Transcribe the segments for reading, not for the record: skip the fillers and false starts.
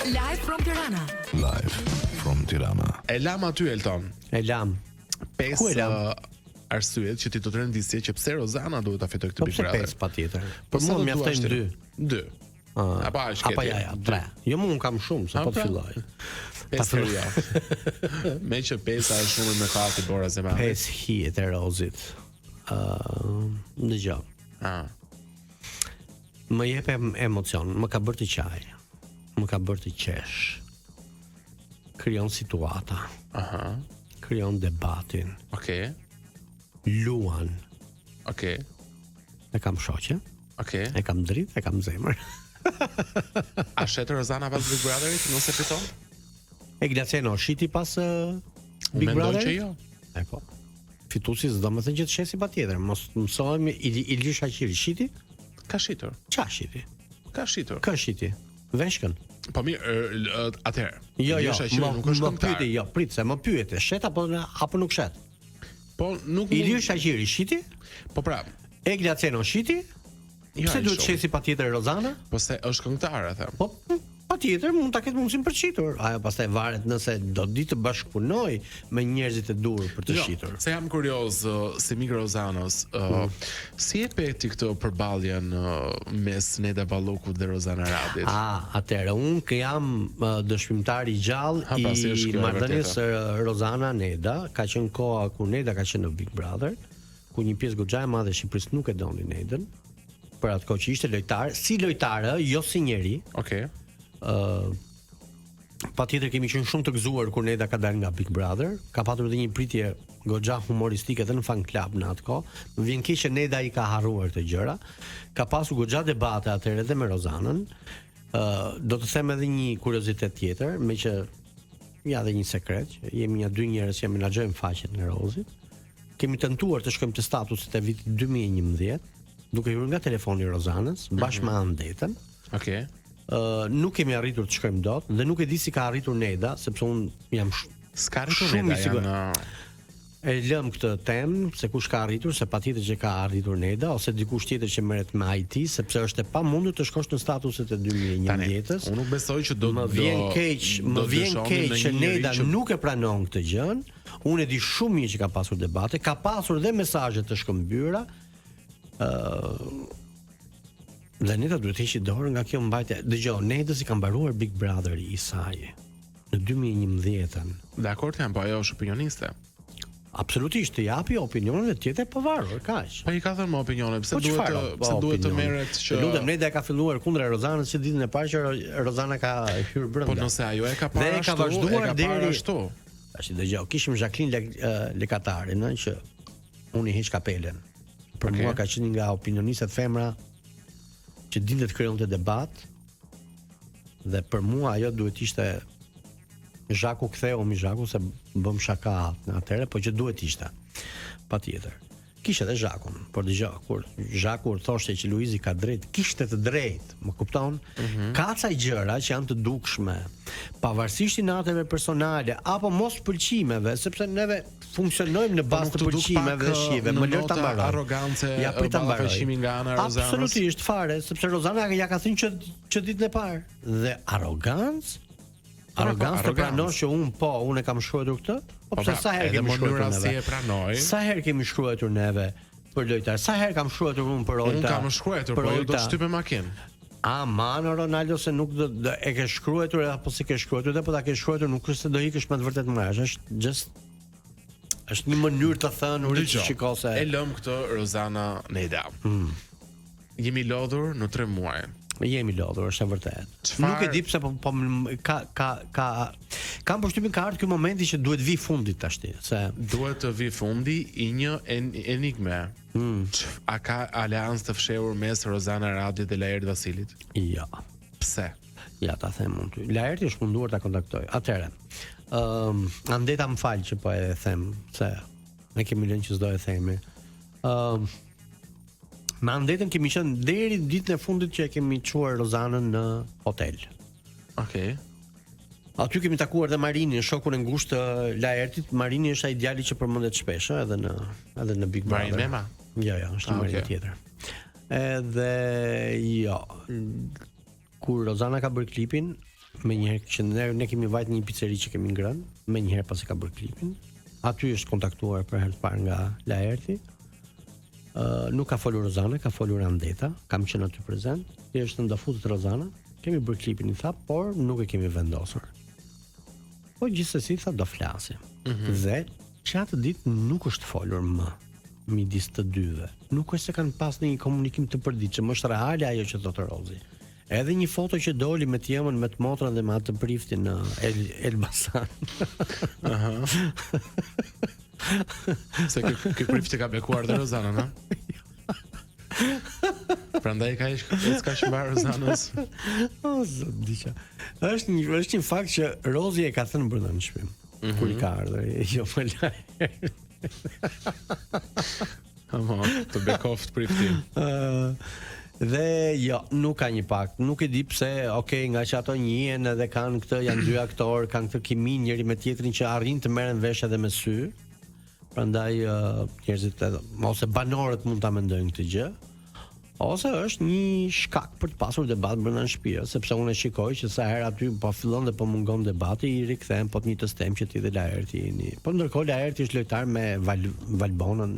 Live from Tirana. Live from Tirana. E lam aty Elton. E lam. Pesë Ku e lam? uh, arsyet që ti do të rendisje që pse Rozana duhet ta fitojë këtë Po Big pse Brother. pesë patjetër? Po Për sa mua do duash mjaftojnë ti? dy. Dy. Ah, Apo aq Apo ke ti? ja, ja, tre. Jo, më unë kam shumë, se A, po të pra. filloj. Pesë herë jo. Me që pesa është numër me kati Bora Zemani. Pesë hijet e rozit. Ë, dëgjoj. Ah. Më jep em- emocion, më ka bërë të qaj. Më ka bërë të qesh. Krijon situata, Aha. krijon debatin, Okej. luan. Okej. E kam shoqe, Okej. e kam dritë, e kam zemër. A shet Rozana pas Big Brotherit nëse fiton? E Glaceno shiti pas uh, Unë Big mendoj Brother? që jo. E po. Fituesi s'do më thënë që të shesi patjetër, mos mësohemi Ili- Ilir Shaqiri shiti? Ka shitur. Qa shiti? Ka shitur. Kë shiti? Veshkën. Po mirë, ë, l- atëherë. Jo, Ilir jo, Shaqiri më, nuk është më këngëtar. pyeti, jo, prit se më pyete, shet apo apo nuk shet? Po nuk Ilir Shaqiri shiti? Po pra, Egla Ceno shiti? Jo, Pse ai duhet shumë. shesi patjetër Rozana? Po se është këngëtar, e them. Po patjetër mund ta ketë mundësinë për të shitur. Ajo pastaj varet nëse do di të bashkëpunoj me njerëzit e duhur për të Jo, shitur. Se jam kurioz ë, si mik Rozanës, ë, Mm. si e pe ti këtë përballjen ë, mes Neda Ballukut dhe Rozana Radit? A, atëherë unë kë jam ë, dëshmimtar i gjallë Ha, pra, si i është kjo e marrëdhënies vërteta? së Rozana Neda, ka qenë koha kur Neda ka qenë në Big Brother, ku një pjesë goxha e madhe e Shqipërisë nuk e donin Nedën, për atë kohë që ishte lojtar, si lojtar, ë, jo si njeri. Okej. Ë patjetër kemi qenë shumë të gëzuar kur Neda ka dalë nga Big Brother, ka patur edhe një pritje goxha humoristike edhe në fan club në atë kohë. Më vjen keq që Neda i ka harruar këto gjëra. Ka pasur goxha debate atëherë edhe me Rozanën. Ë do të them edhe një kuriozitet tjetër, me që ja dhe një sekret, që jemi një dy njerëz që menaxhojmë faqen e Rozit. Kemi tentuar të shkojmë te statusit e vitit 2011, duke hyrë nga telefoni i Rozanës, bashkë me Andetën. Okej. Ë nuk kemi arritur të shkojmë dot dhe nuk e di si ka arritur Neda, sepse un jam sh S'ka arritur Shumë Neda, i sigurt. janë ë, e lëm këtë temë se kush ka arritur, se patjetër që ka arritur Neda ose dikush tjetër që merret me IT, sepse është e pamundur të shkosh në statuset e Tani, 2011-s. unë nuk besoj që do Më do- vjen keq, më do vjen dëshonin keq në që një njeri Neda që nuk e pranon këtë gjën. Unë e di shumë mirë që ka pasur debate, ka pasur dhe mesazhe të shkëmbyra. Ë dhe Neda duhet të heqë dorë nga kjo mbajtje. Dëgjoj, Nedës i ka mbaruar Big Brother i saj në 2011-ën. Dakor jam, po ajo është opinioniste. Absolutisht të japi opinionin e tjetër e pavarur, kaq. Po i ka thënë më opinione, pse Po duhet çfarë? të Po, pse duhet të opinion? merret që Të lutem, Neda e ka filluar kundra Rozanës që ditën e parë që Ro- Rozana ka hyrë brenda. Po nëse ajo e ka Dhe parë e ka ashtu, vazhduar e ka parë deri- ashtu. Tash i dëgjoj, kishim Jacqueline Le, eh, Lekatarin, ëh, që unë i heq kapelen. Për Okej. mua ka qenë një nga opinionistet femra që dinte të krijonte debat dhe për mua ajo duhet ishte Zhaku ktheu mi Zhaku se bëm shaka në atëherë, po që duhet ishte. Patjetër. Kishte edhe Zhakun, por dëgjoj, kur Zhaku kur thoshte që Luizi ka drejt, kishte të drejtë, më kupton? Mhm. Ka ca gjëra që janë të dukshme, pavarësisht inateve personale apo mos pëlqimeve, sepse neve funksionojmë në Po bazë nuk të të duk pëlqimeve pak, dhe shijeve. në Më lër ta nota mbaroj. arrogance, ja prit ta mbaroj. ballafaqimi nga ana e Rozanës? Absolutisht fare, sepse Rozana ja ka thënë që që ditën e parë. Dhe arrogancë Arrogancë të arrogancë. pranosh që un po, unë e kam shkruar këtë, po Po pse pra, sa herë edhe kemi shkruar mënyra neve? si e pranoi. Sa herë kemi shkruar neve për lojtar? Sa herë kam shkruar unë për Olta? Unë kam shkruar, për po jo do Olta? të shtype makinë. Aman o Ronaldo se nuk do, do e ke shkruar apo si ke shkruar dhe po ta ke shkruar nuk është se do ikësh me të vërtetë më jashtë, është just është një mënyrë të thënë uri që Dëgjoj, shiko se E lëm këtë Rozana Neda. Hmm. Jemi lodhur në 3 muaj. jemi lodhur, është e vërtetë. Çfarë- Nuk e di pse po, po m- ka ka ka kam përshtypjen ka ardhur ky momenti që duhet vi fundit tashti, se Duhet të vi fundi i një en enigme. Hmm. Ç- A ka aleancë të fshehur mes Rozana Radit dhe Laert Vasilit? jo. Pse? Ja ta them unë ty. Laerti është munduar ta kontaktoj. Atëherë, ëm Andeta më fal që po e them se ne kemi lënë që s'do e themi. Ëm me Andetën kemi qenë deri ditën e fundit që e kemi çuar Rozanën në hotel. Okej. Aty kemi takuar dhe Marinin, shokun e ngushtë të Laertit. Marini është ai djali që përmendet shpesh, ë, edhe në edhe në Big Marin Brother. Mema? Jo, jo, është një Ah, Marin okay. tjetër. Edhe jo, kur Rozana ka bërë klipin, Menjëherë që ne ne kemi vajt në një piceri që kemi ngrënë, menjëherë pasi ka bërë klipin. Aty është kontaktuar për herë të parë nga Laerti. Ë uh, nuk ka folur Rozana, ka folur Andeta, kam qenë aty prezent. I është thënë do futet Rozana, kemi bërë klipin i tha, por nuk e kemi vendosur. Po gjithsesi tha do flasim. Mm -hmm. Dhe që atë ditë nuk është folur më midis të dyve. Nuk është se kanë pas një komunikim të përditshëm, është reale ajo që thotë Rozi. Edhe një foto që doli me të jëmën, me të motrën dhe me atë priftin në El Elbasan. Aha. Se ky ky prift e ka bekuar dhe Rozanën, ha? Prandaj ka ish s'ka shmbar Rozanës. O zot, diçka. Është një është një fakt që Rozi e ka thënë brenda në shtëpi. Mm -hmm. Kur i ka ardhur, jo më lajë. Ama, të bekoft prifti. Ë dhe jo, nuk ka një pak. Nuk e di pse, okay, nga që ato njihen edhe kanë këtë, janë dy aktorë, kanë këtë kimi njëri me tjetrin që arrin të merren vesh edhe me sy. Prandaj uh, njerëzit edhe ose banorët mund ta mendojnë këtë gjë. Ose është një shkak për të pasur debat brenda në shtëpi, sepse unë e shikoj që sa herë aty po fillon dhe po mungon debati, i rikthehen po të njëjtës temë që ti dhe Laerti jeni. Po ndërkohë Laerti është lojtar me Val, Valbonën,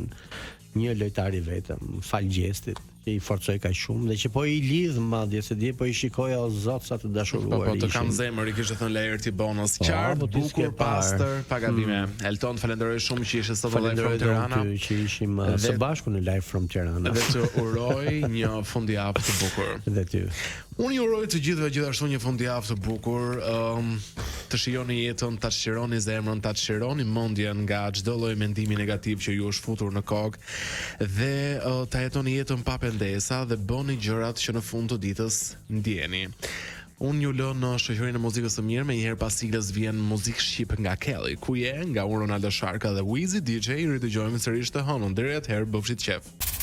një lojtar i vetëm, fal Gjestit, që i forcoi kaq shumë dhe që po i lidh madje se dje po i shikoja o zot sa të dashuruar Po po të kam zemër i kishte thënë Laerti Bonës. Po, Qartë, po bukur, pastër, pa gabime. Mm. Elton, falenderoj shumë që ishe sot në Live from Tirana. Falenderoj ty që ishim uh, së bashku në Live from Tirana. Dhe të uroj një fundjavë të bukur. Dhe ty. Unë ju uroj të gjithëve gjithashtu një fundjavë të bukur, ëm um, të shijoni jetën, ta çlironi zemrën, ta çlironi mendjen nga çdo lloj mendimi negativ që ju është futur në kokë dhe uh, ta jetoni jetën pa pendesa dhe bëni gjërat që në fund të ditës ndjeni. Unë ju lë në shoqërinë e muzikës së mirë, menjëherë pas siglës vjen muzikë shqip nga Kelly. Ku je? Nga unë Ronaldo Sharka dhe Wizi DJ, ridëgjohemi sërish të hënën. Deri atëherë, bëfshit qejf.